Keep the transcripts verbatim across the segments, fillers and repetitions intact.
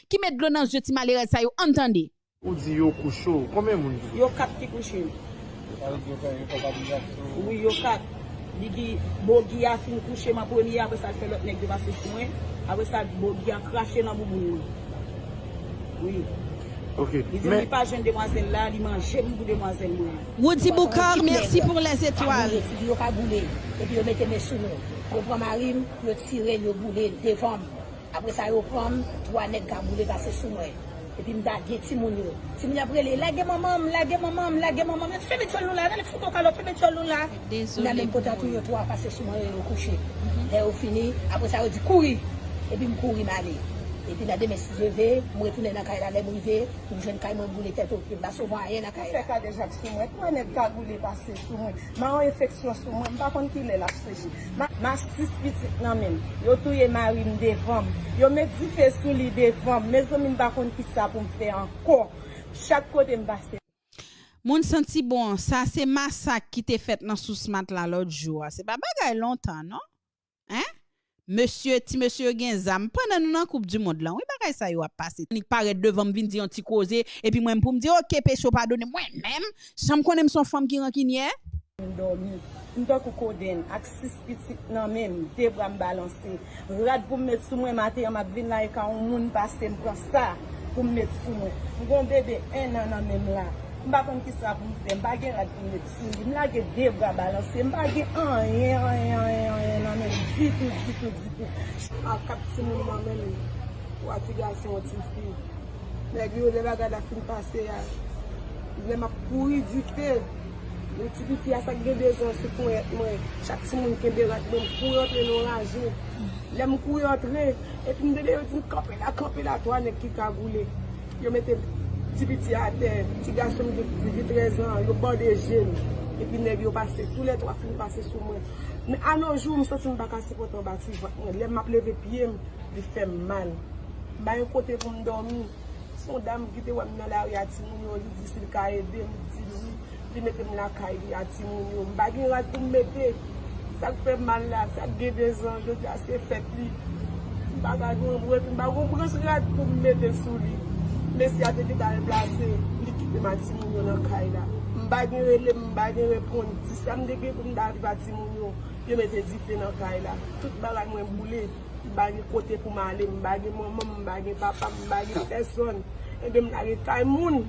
ki met dlo nan zye ti malerèz sa yo, ann tande. Ou di yo kouche w. Konbyen moun ki kouche w? Yo kat ki kouche m. Sa vle di yo fè yo fè kabrizak sou ou? Wi, yo kat. Li di Bogi a fin kouche m an premye, apre sa l fè lòt nèg yo pase sou mwen. Apre sa, Bogi a krache nan bouboun mwen. Wi. Ok. Li di m li pa jwenn demwazèl la, li manje m pou demwazèl mwen an. Roody Boucard, merci pour les étoiles. Figi yo ka boule, epi yo mete men sou nou. Yo pran mari m, yo tire l, yo boule l devan m. Apre sa, yo pran m, twa nèg ka boule pase sou mwen. Epi m ta gen timoun yo. Timoun yo ap rele, lage manman m, lage manman m, lage manman m. Fèmen dyòl nou la, ale fout yon kalòt, fèmen dyòl nou la. M nan menm kote an tou, yo twa pase sou mwen, yo kouche. Lè yo fini, apre sa, yo di kouri. Epi m kouri, m ale. Epi nan demen, si Dye vle, m retounen nan kay la, lè m rive, m jwenn kay mwen boule tèt o pye. M pa sove anyen nan kay la. Fè kadejak sou mwen, twa nèg kagoule pase sou mwen. M a yon enfeksyon sou mwen, m pa konn kilè l ap seche. M a, m a sis pitit nan men m. Yo touye mari m devan m. Yo met dife sou li devan m. Mezanmi, m pa konn kisa pou m fè ankò. Chak kote m pase. Moun santi bon, sa se masak ki te fèt nan Sousmat la lòt jou a. Se pa bagay lontan, non. Hein? Mesye, ti mesye yo gen zam. Pandan nou nan koup di mond lan, wi, bagay sa yo ap pase. Nik parèt devan m vin di yon ti koze, epi mwen pou m di, oke, peche w padone. Mwen menm, jan m konnen m se yon fanm ki rankinyè. M dòmi. M tankou kodenn, ak sis pitit nan men m, de bra m balanse. Rad pou m met sou mwen, maten an m ap vin la, e ka yon moun pase, m pran sa pou m met sou mwen. M gon bebe en an nan men m la. M pa konn kisa pou m fè, m pa gen rad pou m met sou li. M lage de bra balanse, m pa gen anyen, anyen, anyen, anyen nan men m ditou, ditou, ditou. A kat timoun nan men m, twa ti gason, yon ti fi. Nèg yo, lè bagay la fin pase a, lè m ap kouri dife, men ti piti a sa k gen de zan sou ponyèt mwen. Chak timoun kenbe rad mwen, m kouri antre nan raje. Lè m kouri antre, epi m tande yo di m kanpe la, kanpe la, twa nèg ki kagoule. Yo mete ti piti a atè, ti gason m gen, gen trèz an, yo bande je m. Epi nèg yo pase, toulètwa fin pase sou mwen. Men a nos jours, m santi m pa ka sipòte anba ti vant mwen. Lè m ap leve pye m, li fè m mal. M pa gen kote pou m dòmi. Se yon dam ki te wè m nan lari a timoun yo, li di si l ka ede m, m di l wi. Li mete m lakay li a timoun yo. M pa gen rad pou m mete. Sa k fè m mal la, sa k gen de zan, jodi a se fèt li. M pa ka gen yon branch, m pa gen yon branch rad pou m mete sou li. Mesye a te gentan al plase, li kite m a timoun yo nan kay la. M pa gen rele m, m pa gen reponn. Ti sa m te gen pou m ta viv a timoun yo, yo mete dife nan kay la. Tout bagay mwen boule. M pa gen kote pou m ale, m pa gen manman m, m pa gen papa m, m pa gen pèsòn. Ebyen m lage kay moun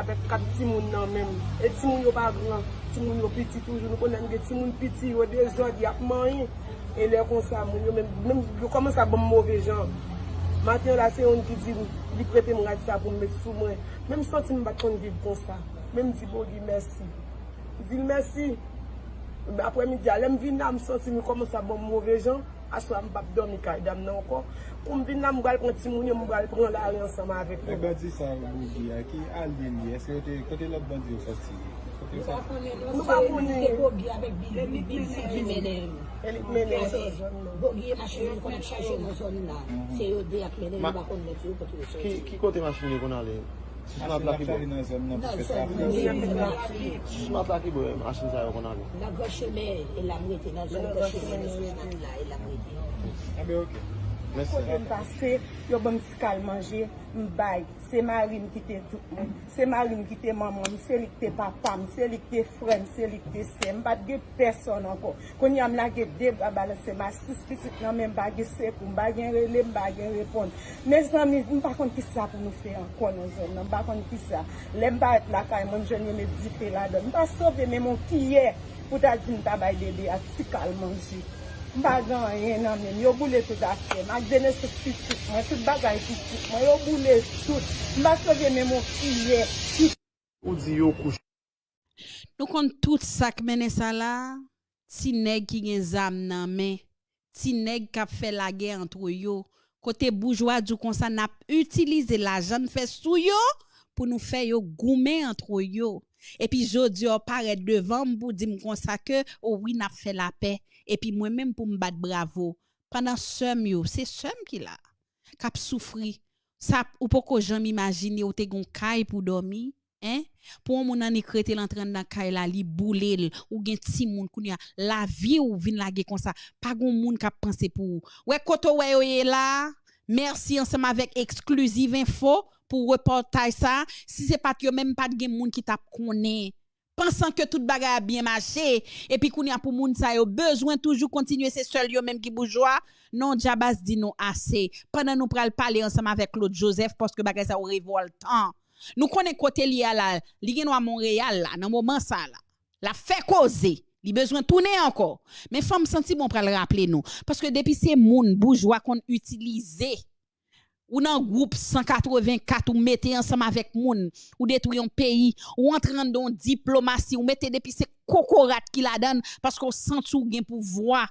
avèk kat timoun nan men m. E timoun yo pa gran, timoun yo piti toujou. Nou konnen m gen timoun piti, yo dezòd, y ap manyen. E lè konsa, moun yo menm, menm yo kòmanse ap ban m move jan. Maten an la, se youn ki di m, li prete m rad sa pou m met sou mwen. Men m santi m pa t konn viv konsa. Men m di Bogi mèsi. M di l mèsi. Aprè midi a, lè m vin la, m santi m kòmanse ap ban m move jan. Aswè a m p ap dòmi kay dam nan ankò. Kou m vin la, m pral pran timoun yo, m pral pran lari ansanm avèk yo. Nèg bandi sa yo, Bogi a, ki alye li ye? Èske yo te, kote lòt bandi yo sòti? Kote yo sòti? Nou pa konnen non, se Bogi avèk Bibi, Bibi ki mennen yo. E li k mennen yo sou zòn nan. Bogi e machin li konn ap chaje nan zòn nan. Se yo de ap mennen, nou pa konn lòt yo kote yo sòti. Ki, ki kote machin yo konn ale? Sou Sousmat la ki bò? Nan zòn nan, piske se Afrik. Sou Sousmat la ki bò machin sa yo konn ale? Nan gran chemen, e la m rete, nan zòn gran chemen, nan Sousmat la, e la m rete. Enben, ok. Mèsi. Kote m pase, yo ban m ti kal manje, m bay. Se mari m ki te tout mwen. Se mari m ki te manman m, se li ki te papa m, se li ki te frè m, se li ki te sè m. M pa t gen pèsòn ankò. Kounye a m lage de bra balanse, m a sis pitit nan men m, m pa gen sekou, m pa gen rele, m pa gen reponn. Mezanmi, m pa konn kisa pou nou fè ankò nan zòn nan, m pa konn kisa. Lè m parèt lakay mwen, m jwenn yo met dife ladan. M pa sove menm yon kiyè pou ta di m ta bay bebe a ti kal manje. M pa gen anyen nan men m, yo boule tout afè m, ak de nesans pitit mwen, tout bagay pitit mwen, yo boule tout. M pa sove menm yon kiyè. Ou di yo kouche. Nou konn tout sa k mennen sa la, ti nèg ki gen zam nan men, ti nèg k ap fè lagè antre yo, kote boujwa di w konsa n ap itilize lajan n fè sou yo pou nou fè yo goumen antre yo. Epi jodi a w parèt devan m pou di m konsa ke, o wi, n ap fè lapè. Epi mwen menm pou m bat bravo. Pandan sè m yo, se sè m ki la, k ap soufri. Sa, ou poko janm imajine w te gon kay pou dòmi, en? Pou yon moun annik rete l antre anndan kay la, li boule l, ou gen timoun kounye a, lavi w vin lage konsa, pa gon moun k ap panse pou ou. Wè kote w wè yo ye la a, Mèsi ansanm avèk Exclusive Info pou repòtaj sa. Si se pa t yo menm, pa t gen moun ki t ap konnen. Pansan ke tout bagay ap byen mache, epi kounye a pou moun sa yo bezwen toujou kontinye se sèl yo menm ki boujwa. Non, Jabas di nou ase. Pandan nou pral pale ansanm avèk Claude Joseph, paske bagay sa yo revòltan. Nou konnen kote l ye a la, li gen dwa Monreyal la, nan moman sa la. L ap fè koze. Li bezwen tounen ankò. Men fò m santi bon pral raple nou. Paske depi se moun boujwa konn itilize, ou nan gwoup san katrevenkat, ou mete ansanm avèk moun, ou detwi yon peyi, ou antre anndan yon diplomasi, ou mete depi se kokorat ki ladan l, paske w santi w gen pouvwa.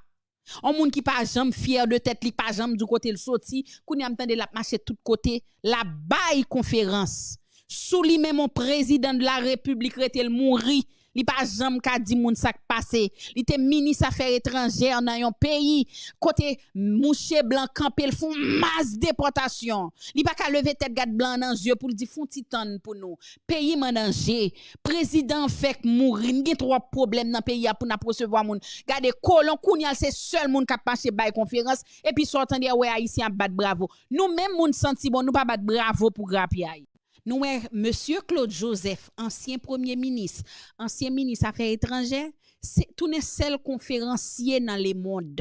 Yon moun ki pa janm fyè de tèt li, pa janm di w kote l soti, kounye a m tande l ap mache tout kote, l ap bay konferans. Sou li menm yon prezidan de la repiblik rete l mouri, li pa janm ka di moun sa k pase. Li te minis afè etranjè nan yon peyi kote mouche blan kanpe, l fè yon mas depòtasyon. Li pa ka leve tèt gad blan an nan zye pou l di fè yon ti tann pou nou. Peyi m an danje. Prezidan an fèk mouri. N gen twòp pwoblèm nan peyi a pou n ap resevwa moun. Gade kolon, kounye a l se sèl moun k ap mache bay konferans, epi sa w tande a wè Ayisyen ap bat bravo. Nou menm moun santi bon, nou pa bat bravo pou grapyay. Nou wè mesye Claude Joseph, ansyen premye minis, ansyen minis afè etranjè, se tounen sèl konferansye nan lemond.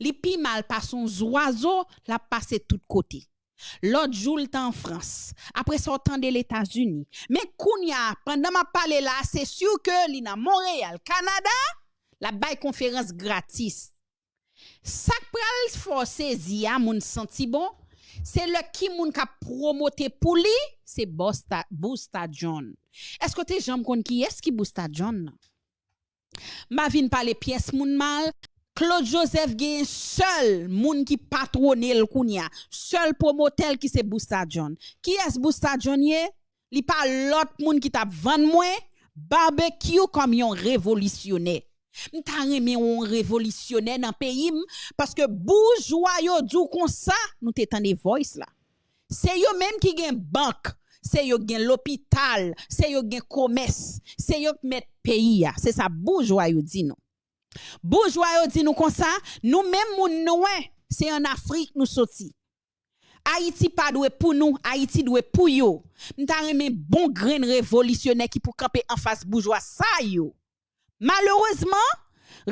Li pi mal pase yon zwazo, l ap pase tout kote. Lòt jou, l t an Frans. Apre sa, w tande Letazini. Men kounye a, pandan m ap pale la, se si ke li nan Monreyal, Kanada, l ap bay konferans gratis. Sa k pral fè w sezi a, moun santi bon, se lè ki moun k ap pwomote pou li, se Busta, Busta John. Èske w te janm konn kiyès ki Busta John nan? M pa vin pale pyès moun mal. Claude Joseph genyen sèl moun ki patwone l kounye a, sèl pwomotè l ki se Busta John. Kiyès Busta John ye? Li pa lòt moun ki t ap vann mwen Barbecue kòm yon revolisyonè. M ta renmen w yon revolisyonè nan peyi m, paske boujwa yo di w konsa, nou te tande voice la. Se yo menm ki gen bank, se yo k gen lopital, se yo k gen komès, se yo k mèt peyi a. Se sa boujwa yo di nou. Boujwa yo di nou konsa, nou menm moun nwè, se ann Afrik nou soti. Ayiti pa dwe pou nou, Ayiti dwe pou yo. M ta renmen bon grenn revolisyonè ki pou kanpe anfas boujwa sa yo. Malerezman,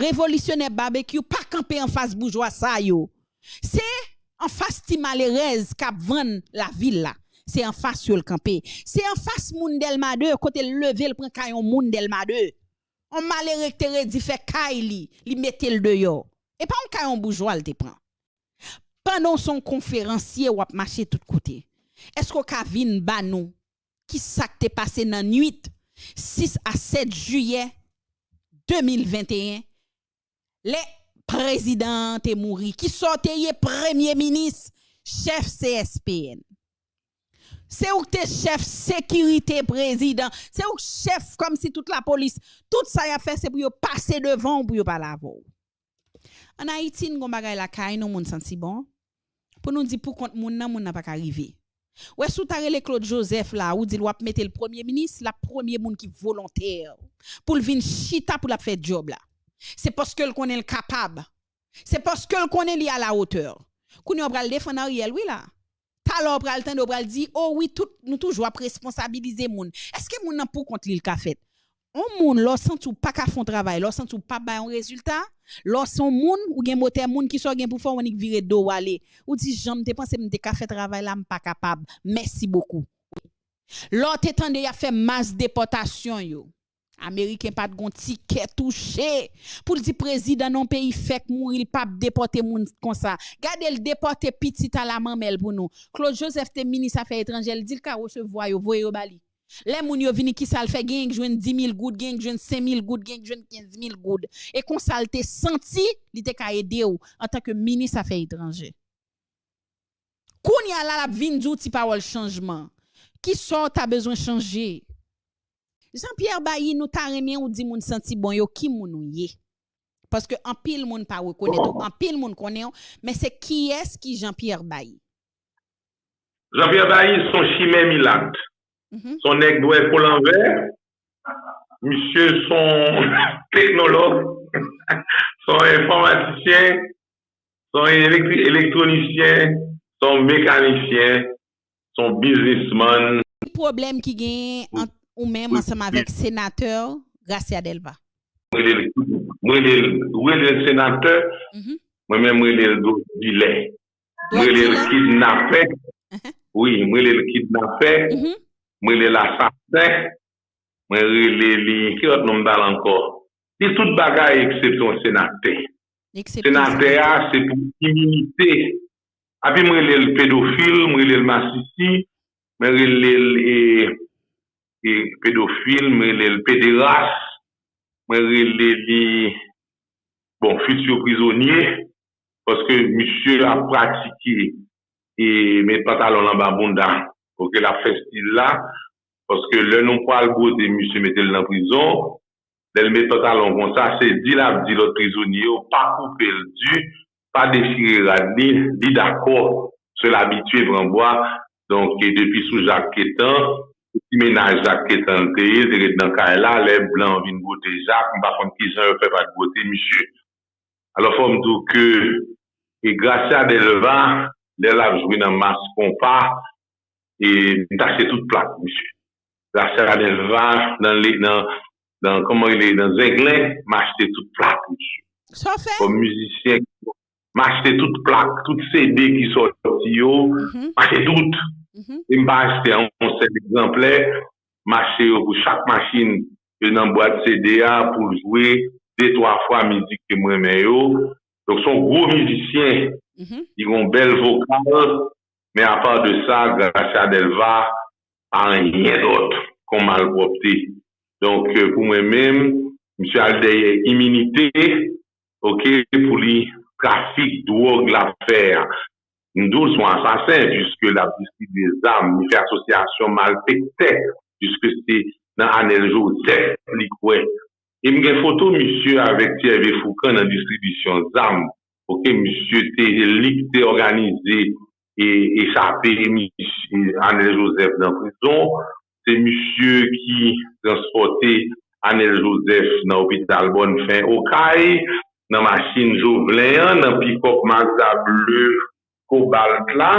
revolisyonè Barbecue pa kanpe anfas boujwa sa yo. Se anfas ti malerèz k ap vann lavil la. Se anfas yo l kanpe. Se anfas moun Dèlma de, kote l leve l pran kay yon moun Dèlma de. Yon malere k te redi fè kay li, li mete l deyò. E pa yon kay yon boujwa l te pran. Pandan w se yon konferansye, w ap mache tout kote, èske w ka vin ba nou ki sa k te pase nan nuit sis a sèt jiyè de mil venteyen, lè prezidan an te mouri? Kisa w te ye? Premye minis, chèf C S P N. Se ou k te chèf sekirite prezidan. Se ou k chèf kòmsi tout lapolis. Tout sa y ap fè, se pou yo pase devan w, pou yo pale avè w. Ann Ayiti, n gon bagay lakay nou, moun santi bon, pou nou di poukont moun nan, moun nan pa ka rive. Wè, si w ta rele Claude Joseph la, ou di l w ap mete l premye minis, l ap premye moun ki volontè pou l vin chita pou l ap fè djòb la. Se paske l konnen l kapab. Se paske l konnen li a la hauteur. Kounye a w pral defann Ariel wi la. Talè w pral tande, w pral di, o wi, tout, nou toujou ap responsabilize moun. Èske moun nan poukont li l ka fèt? On moun, lè w santi w pa ka fè on travay, lè w santi w pa bay on rezilta, lè w se on moun, ou gen motè moun, kisa w gen pou fè, w annik vire do w ale. Ou di, jan m te panse m te ka fè travay la, m pa kapab. Mèsi bokou. Lè w te tande y ap fè mas depòtasyon yo, Ameriken pa t gon ti kè touche pou l di prezidan nan yon peyi fèk mouri, l p ap depòte moun konsa. Gade l depòte pitit a la manmè l pou nou. Claude Joseph te minis afè etranjè, l di l ka resevwa yo, voye yo ba li. Lè moun yo vini, kisa l fè? Genyen k jwenn di mil goud, genyen k jwenn senk mil goud, genyen k jwenn kenz mil goud. E konsa l te santi li te ka ede w antanke minis afè etranjè. Kounye a la, l ap vin di w ti pawòl chanjman. Kisa w ta bezwen chanje? Jean Pierre Bailly, nou ta renmen w di moun santi bon yo ki moun ou ye. Paske anpil moun pa rekonèt ou, anpil moun konnen w, men se kiyès ki Jean Pierre Bailly? Jean Pierre Bailly se yon chimè milat. Se yon nèg dwèt po lanvè. Misye se yon teknològ, se yon enfòmatisyen, se yon elektri- elektwonisyen, Se yon mekanisyen, se yon biznismann. Ki pwoblèm ki genyen ant ou menm ansanm avèk senatè Gracia Delva? Mwen rele l, mwen rele l, ou rele l senatè, mwen menm mwen rele l dwòg dilè. Mwen rele l kidnapè. Wi, mwen rele l kidnapè. Mwen rele l asasen. Mwen rele li, ki lòt non m ba l ankò? Li tout bagay eksepte yon senatè. Senatè a, se pou iminite. Epi mwen rele l pedofil, mwen rele l masisi, mwen rele l e, e pedofil, mwen rele l pederas, mwen rele li, bon, fiti prizonye, paske misye ap pratike e met pantalon l anba bounda, oke, l ap fè stil la, paske lè nou pral bwote misye mete l nan prizon, lè l met pantalon konsa, se di l ap di lòt prizonye yo pa koupe l di, pa dechire rad li, li dakò, se l abitye pran bwa. Donk, e depi sou Jak Ketan, se ti mennaj Jak Ketan l te ye, l te ret nan kay la, lè blan vin bwote Jak, m pa konn kijan yo fè pa t bwote misye. Alò, fò m di w ke e Gracia Delva, lè l ap jwe nan Mass Konpa, e m t achte tout plak misye. Gracia Delva, nan, nan, nan, kòman rele, nan Zenglen, m achte tout plak misye. Sa w fè? Kòm mizisyen, m achte tout plak, tout C D ki sòti yo, m achte tout. E m pa achte yon sèl egzanplè, m achte yo pou chak machin ke nan bwat C D a pou l jwe de twa fwa mizik ke m renmen yo. Donk, se yon gwo mizisyen, li gen yon bèl vokal, men apa de sa, Gracia Delva pa anyen dòt kon malpwòpte. Donk, pou mwen menm, misye al dèyè iminite, oke, pou li trafik dwòg l ap fè a. M di w se yon asasen, piske l ap distribye zam, li fè asosyasyon malfektè, piske se nan Anèl Jozèf li kwè. E m gen foto misye avèk Ti Ève Foukan nan distribisyon zam. Oke, misye te, li ki te òganize e, e chape misye, Anèl Jozèf nan prizon. Se misye ki transpòte Anèl Jozèf nan lopital Bòn Fen Okay, nan machin Jovlen an, nan pikòp Mazda ble kobalt la,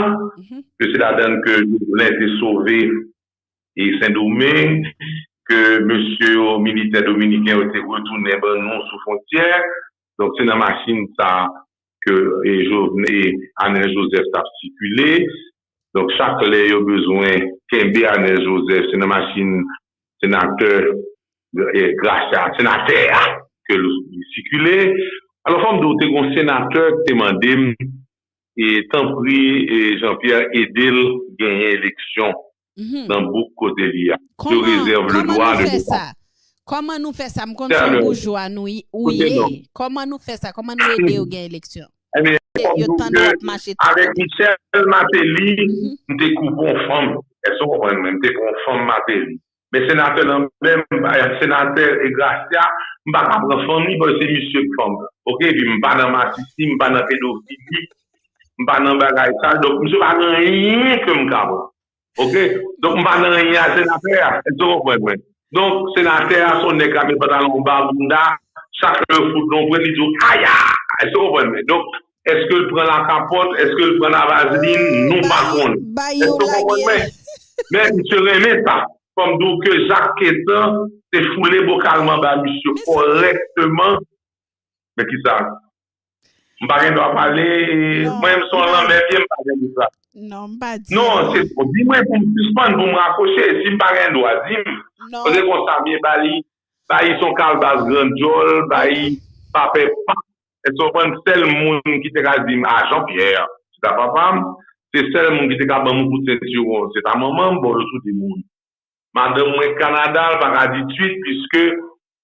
ke se ladan l ke Jovlen te sove e Sendomeng, ke mesye yo, militè dominiken yo te retounen ban nou sou fwontyè. Donk, se nan machin sa ke e, Jovne- e Anèl Jozèf t ap sikile. Donk, chak lè yo bezwen kenbe Anèl Jozèf, se nan machin senatè e, Gracia, senatè a, ke l sikile. Alò, fò m di w, te gen yon senatè ki te mande m, e tanpri, e Jean Pierre, ede l genyen eleksyon nan bouk kote li a. Je réserve le droit de. Kòman nou fè sa? Kòman nou fè sa? M konn se yon boujwa nou ou ye. Kòman nou fè sa? Kòman nou ede yo gen eleksyon? Yo tann w ap mache tou. Avèk Michel Martelly, m te koupe yon fanm. Èske w konprann mwen? M te pran yon fanm Martelly. Men senatè nan menm, senatè e Gracia, m pa ka pran fanm li paske se misye k fanm. Oke? Epi m pa nan masisi, m pa nan pedofili, m pa nan bagay sa. Donk, misye pa gen anyen ke m ka pran. Oke? Donk, m pa nan anyen a senatè a. Èske w konprann mwen? Donk, senatè a, se yon nèg k ap met pantalon anba bounda, chak lè yo fout l yon pwen, li di w, aya! Èske w konprann mwen? Donk, èske l pran lakapòt, èske l pran lavazlin, nou pa konnen. Èske w konprann mwen? Men, misye renmen sa. Fò m di w ke Jak Ketan te foule bokal m anba misye kòrèkteman. Men kisa? M pa gen dwa pale, mwen menm se yon lanmè pye, m pa gen dwa. Non, m pa di. Non, se di mwen pou m sispann, pou m rakwoche. Si m pa gen dwa, di m. Kote konsa, byen ba li, ba li se yon kalbas gran djòl, ba li pa pè pa. Èske w konprann sèl moun ki te ka di m, a, Jean Pierre, se ta papa m, se sèl moun ki te ka ban m yon kout sentiwon, se ta manman m, bon, lòt ou di moun. Madanm mwen k Kanada, l pa ka di twit, piske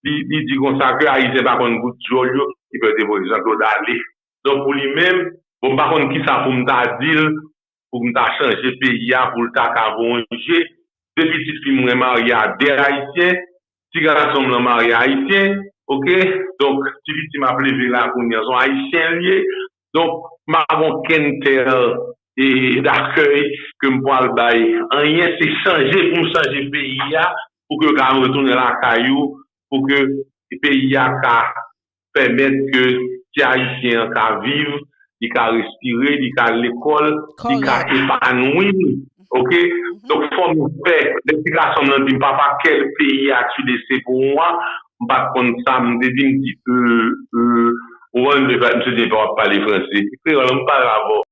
li, li di konsa ke Ayisyen pa konn gout djòl yo, ki fè yo te voye Jean Claude ale. Donk, pou li menm, bon, m pa konn kisa pou m ta di l, pou m ta chanje peyi a, pou l ta ka voye yon je. De pitit fi m mwen marye a de Ayisyen, ti gason m lan marye Ayisyen, oke? Donk, ti pitit m ap leve la kounye a, se yon Ayisyen l ye. Donk, m pa gen okenn tè e dakèy ke m pral bay anyen, se chanje pou m chanje peyi a, pou ke yo ka retounen lakay yo, pou ke peyi a ka pèmèt ke ti Ayisyen an ka viv, li ka respire, li ka al lekòl, li ka epanwi l. Oke? Donk, fò m fè, lè ti gason m nan di m, "Papa, quel pays as-tu laissé pour moi?" M pa t konn sa, m te di, m di, euh, euh, ou konn, misye di, "Pa w ap pale franse." Kreyòl, m pale avè w.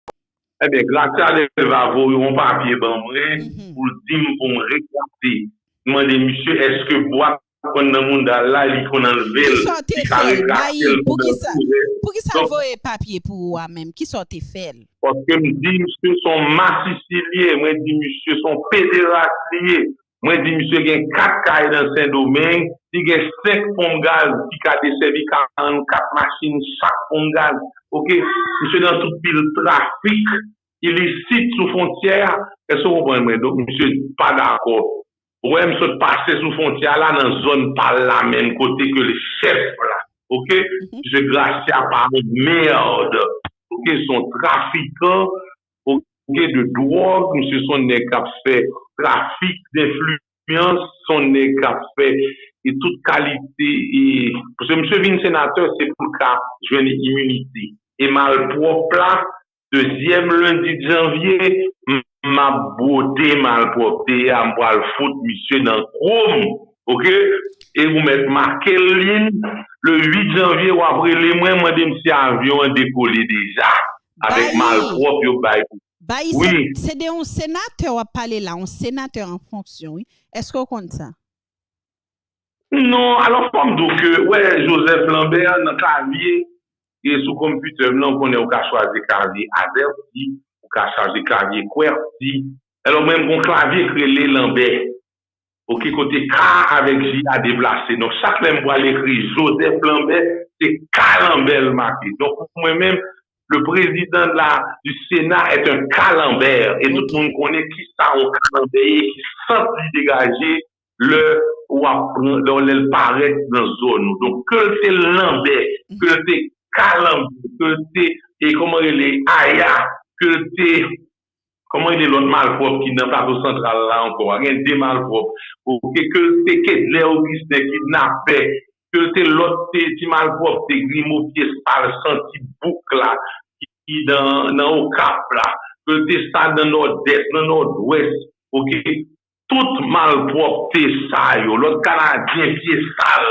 Ebyen, Gracia Delva voye yon papye ban mwen pou l di m pou m retrase. M mande misye, èske bwat konn nan mouda l la, li konn anlve l, li ka retrase l pandan tou lè. Poukisa l voye papye pou ou a menm? Kisa w te fè l? Paske m di misye se yon masisi li ye, mwen di misye se yon pederas li ye. Mwen di misye gen kat kay nan Sendomeng, li gen senk ponp gaz ki ka desèvi karannkat machin chak ponp gaz. Oke, misye nan tout pil trafik ilisit sou fwontyè a. Èske w konprann mwen? Donk, misye pa dakò. Ou wè, m sot pase sou fwontyè a la nan zòn pa l la menm, kote ke l chèf la. Oke? Misye Gracia pa yon mèd. Oke? Se yon trafikan, oke, de dwòg. Misye se yon nèg k ap fè trafik denfliyans, se yon nèg k ap fè e tout kalite. E, paske misye vin senatè, se pou l ka jwenn iminite. E malpwòp la, dezyèm lendi de janvye, m ap bwote malpwòpte a, m pral fout misye nan kou m, oke? E ou mèt make l, Lin, le uit janvye, w ap rele mwen, mande m si avyon an dekole deja, avèk malpwòp yo bay pou. Bayi, se, se de yon senatè w ap pale la, yon senatè an fonksyon, wi. Èske w konn sa? Non, alò, fò m di w ke, wè, Joseph Lambert nan klavye, e sou konpitè m nan, ou konnen ou ka chwazi klavye AZERTY, ou ka chwazi klavye QWERTY. Alò, mwen, m gon klavye k rele Lambert. Oke, kote K avèk J a deplase. Donk, chak lè m pral ekri Joseph Lambert, se K Lambert l make. Donk, pou mwen menm, le président de la, du Sénat est un K Lambert. E tout moun konnen ki sa yon K Lambert ye, ki sant li degaje lè w ap pran, lè, lè l parèt nan zòn ou. Donk, ke l te Lambert, ke l te K Lambert, ke l te, e kòman rele, Aya, ke l te, kòman rele lòt malpwòp ki nan Plato Santral la ankò a? Gen de malpwòp. Oke, ke l te Kedlè Augustin, kidnapè, ke l te lòt, te ti malpwòpte, grimo, pye sal, santi bouk la, ki nan, nan Okap la, ke l te sa nan Nòdès, nan Nòdwès, oke? Tout malpwòpte sa yo, lòt Kanadyen pye sal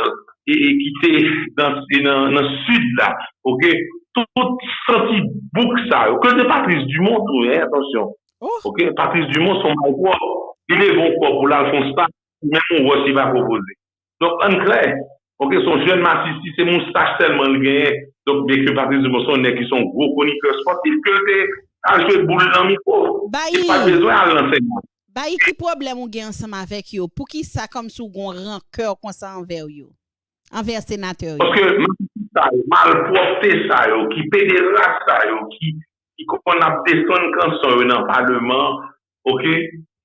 e, e ki te nan, e nan, nan Sid la, oke? Tout santi bouk sa yo. Ke l te Patrice Dumont tou, en, atansyon. Oke? Patrice Dumont se yon malpwòp. Li leve yon kò pou l al fè yon staj, menm yon wòch li pa pwopoze. Donk, ann klè, oke, se yon jèn masisi, se moustach sèlman l genyen. Donk, byenke Patrice Dumont se yon nèg ki se yon gwo konikè espòtif, ke l te al jwe boul nan mikwo. Li pa t bezwen al nan Sena. Bayi, ki pwoblèm ou gen ansanm avèk yo? Poukisa kòmsi w gen yon rankè konsa anvè yo? Anvè senatè yo? Paske masisi sa yo, malpwòpte sa yo, ki pederas sa yo, ki, ki konn ap desann kanson yo nan paleman, oke?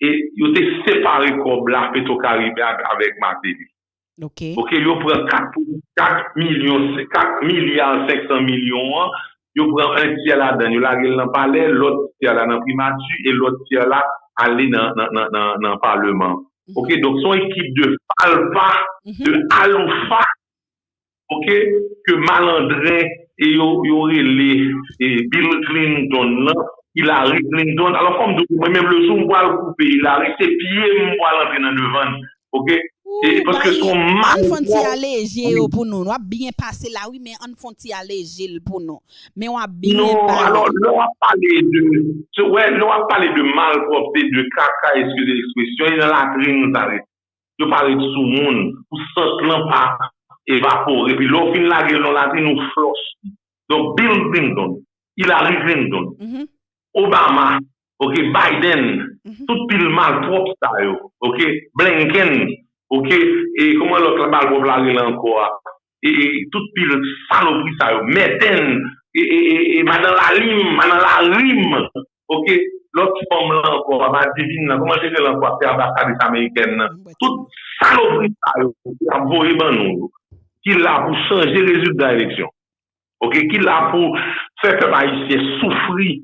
E yo te separe kòb la, Petwokaribe a, avèk Martelly. Oke. Oke, yo pran kat, kat milyon, kat milya senk san milyon an, yo pran en tyè ladan l, yo lage l nan palè, lòt tyè la nan primati, e lòt tyè la ale nan, nan, nan, nan, nan paleman. Oke, donk se yon ekip de falfa, de aloufa, oke, ke malandren, e yo, yo rele, e Bill Clinton nan, Hillary Clinton. Alò, fò m di w, mwen menm, lejou m pral koupe Hillary, se pye m m pral antre nan devan l, oke? E paske se yon malpwòp. Ann fè yon ti aleje yo pou nou. W ap byen pase la, wi, men ann fè yon ti aleje l pou nou. Men w ap byen pale. Non, alò, lè w ap pale de, se, wè, lè w ap pale de malpwòpte, de kaka, eskize ekspresyon, e nan latrin sa rete. Yo pa ret sou moun, pou sant lan pa evapore. Epi lè w fin lage l nan latrin, ou flòch li. Donk, Bill Clinton, Hillary Clinton, Obama, oke, Biden, tout pil malpwòp sa yo, oke, Blinken, oke, e kòman lòt la malpwòp la rele ankò a? E, e tout pil salopri sa yo, Merten, e, e, e, e madan Lalim, madan Larim, oke, lòt fanm lan ankò a, madivin lan, kòman l te rele ankò a, ki te anbasadris amerikèn nan? Tout salopri sa yo, y ap voye ban nou yo, ki la pou chanje rezilta eleksyon. Oke, ki la pou fè pèp ayisyen soufri.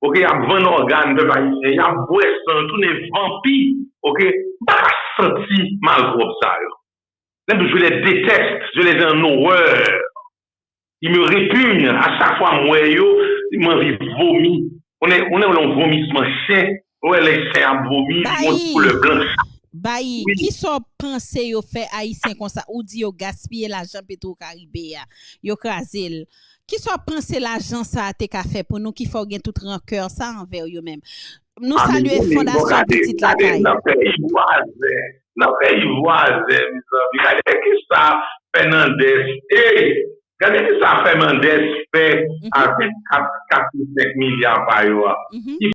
Oke, y ap vann ògàn pèp ayisyen, y ap bwè san, tounen vanpi. Oke, m pa ka santi malpwòp sa yo. Lè m di w, je les déteste, je les ai en horreur. Ils me répugnent. A chak fwa m wè yo, m anvi vomi. Ou ne ou ne yon vomisman chen. Ou wè lè chen ap vomi, li yon ti koulè blanch. Bayi, kisa w panse yo fè Ayisyen konsa? Ou di yo gaspiye lajan Petro Karibe a, yo kraze l. Kisa w panse lajan sa a te ka fè pou nou ki fè w gen tout rankè sa anvè yo menm? Nou salye fondasyon Pitit Lakay. Nan peyi vwazen, nan peyi vwazen, mezanmi, gade kisa Fernandez, ey, gade kisa Fernandez fè avèk kat, kat milya pa yo a.